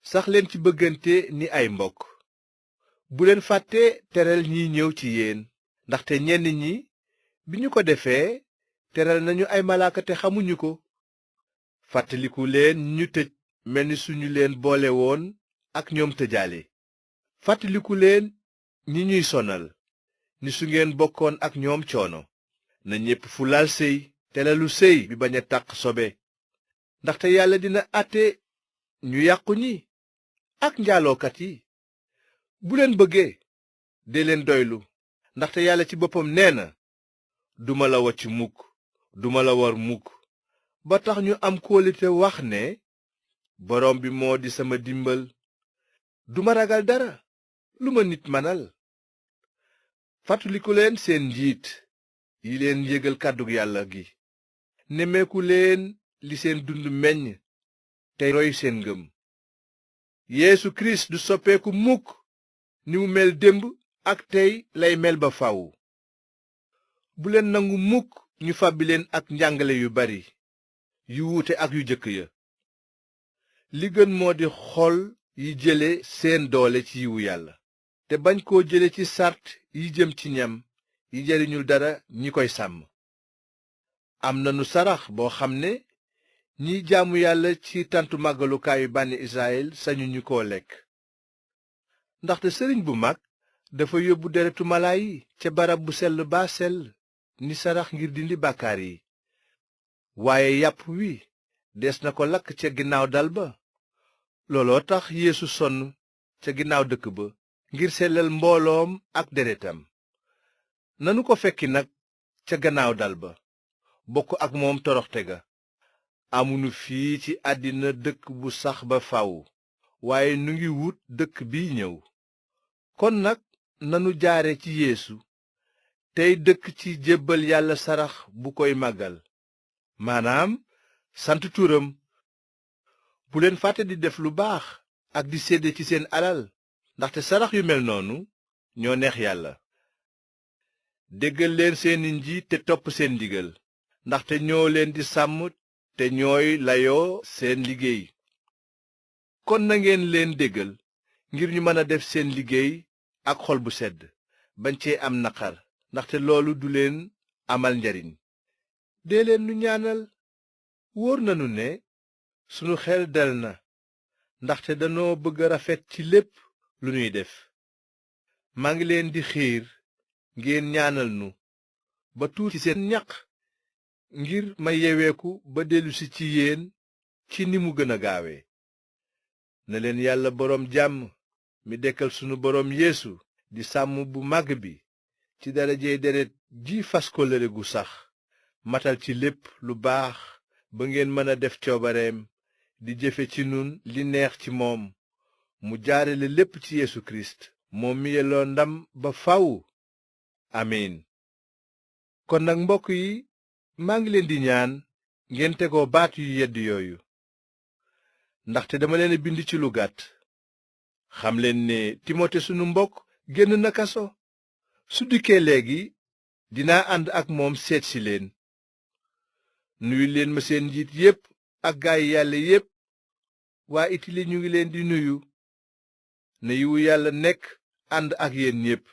sax leen ci bëggante ni ay mbokk. bu leen fàtte teral ñiy ñëw ci yéen, ndaxte ñenn ñi bi ñu ko defee teral nañu ay malaaka te xamuñu ko. fàttaliku leen ñu tëj mel ni suñu leen boole woon ak ñoom tëjaale. fàttaliku leen ñi ñuy sonal ni su ngeen bokkoon ak ñoom coono. na ñépp fulaal sëy te lalu sëy bi bañ a taq sobe, ndaxte yàlla dina àtte ñu yàqu ñi ak njaalookat yi. bu leen bëggee dee leen doylu, ndaxte yàlla ci boppam nee na, duma la wacc mukk, duma la war mukk. ba tax ñu am kóolite wax ne, boroom bi moo di sama dimbal, duma ragal dara lu ma nit manal. fàttaliku leen seen njiit yi leen yégal kàddug yàlla gi. nemmeeku leen li seen dund meññ te roy seen ngëm. Yeesu Kirist du soppeeku mukk, ni mu mel démb ak tey lay mel ba faw. bu leen nangu mukk ñu fàbbi leen ak njàngale yu bari yu wuute ak yu jëkk ya. li gën moo di xol yi jële seen doole ci yiwu yàlla, te bañ koo jële ci sart yi jëm ci ñam yi jariñul dara ñi koy sàmm. am nanu sarax boo xam ne ñiy jaamu yàlla ci tantu màggalukaayu bànni Israyil sañuñu koo lekk, ndaxte sëriñ bu mag dafa yóbbu deretu mala yi ca barab bu sell baa sell ni sarax ngir dindi bàkkaar yi. waaye yàpp wi des na ko lakk ca ginnaaw dal ba. looloo tax Yeesu sonn ca ginnaaw dëkk ba ngir sellal mbooloom ak deretam. nanu ko fekki nag ca gannaaw dal ba, bokk ak moom toroxte ga. amunu fii ci àddina dëkk bu sax ba faw, waaye nu ngi wut dëkk bi ñëw. kon nag nanu jaare ci Yeesu tey dëkk ci jébbal yàlla sarax bu koy màggal, maanaam sant turam. bu leen fàtte di def lu baax ak di sédde ci seen alal, ndaxte sarax yu mel noonu ñoo neex yàlla. déggal leen seeni njiit te topp seen ndigal, ndaxte ñoo leen di sàmm te ñooy layoo seen liggéey. kon na ngeen leen déggal ngir ñu mën a def seen liggéey ak xol bu sedd, bañ cee am naqar, ndaxte loolu du leen amal njariñ. dee leen nu ñaanal. wóor nanu ne sunu xel dal na, ndaxte danoo bëgg rafet ci lépp lu ñuy def. maa ngi leen di xiir ngeen ñaanal nu ba tuur ci seen ñaq, ngir ma yeweeku ba dellusi ci yéen ci ni mu gën a gaawe. na leen yàlla boroom jàmm mi dekkal sunu boroom Yeesu di sàmm bu màgg bi, ci darajey deret ji fas kóllëre gu sax, matal ci lépp lu baax ba ngeen mën a def coobareem, di jëfe ci nun li neex ci moom, mu jaarale lépp ci Yeesu Kirist, moom mi yelloo ndam ba faw. amiin. kon nag mbokk yi, maa ngi leen di ñaan ngeen tegoo baat yu yedd yooyu, ndaxte dama leen a bind ci lu gàtt. xam leen ne Timote sunu mbokk génn na kaso. su dikkee léegi dinaa ànd ak moom seet si leen. nuyu leen ma seen njiit yépp ak gaay yàlla yépp. waa Itali ñu ngi leen di nuyu. na yiwu yàlla nekk ànd ak yéen ñépp.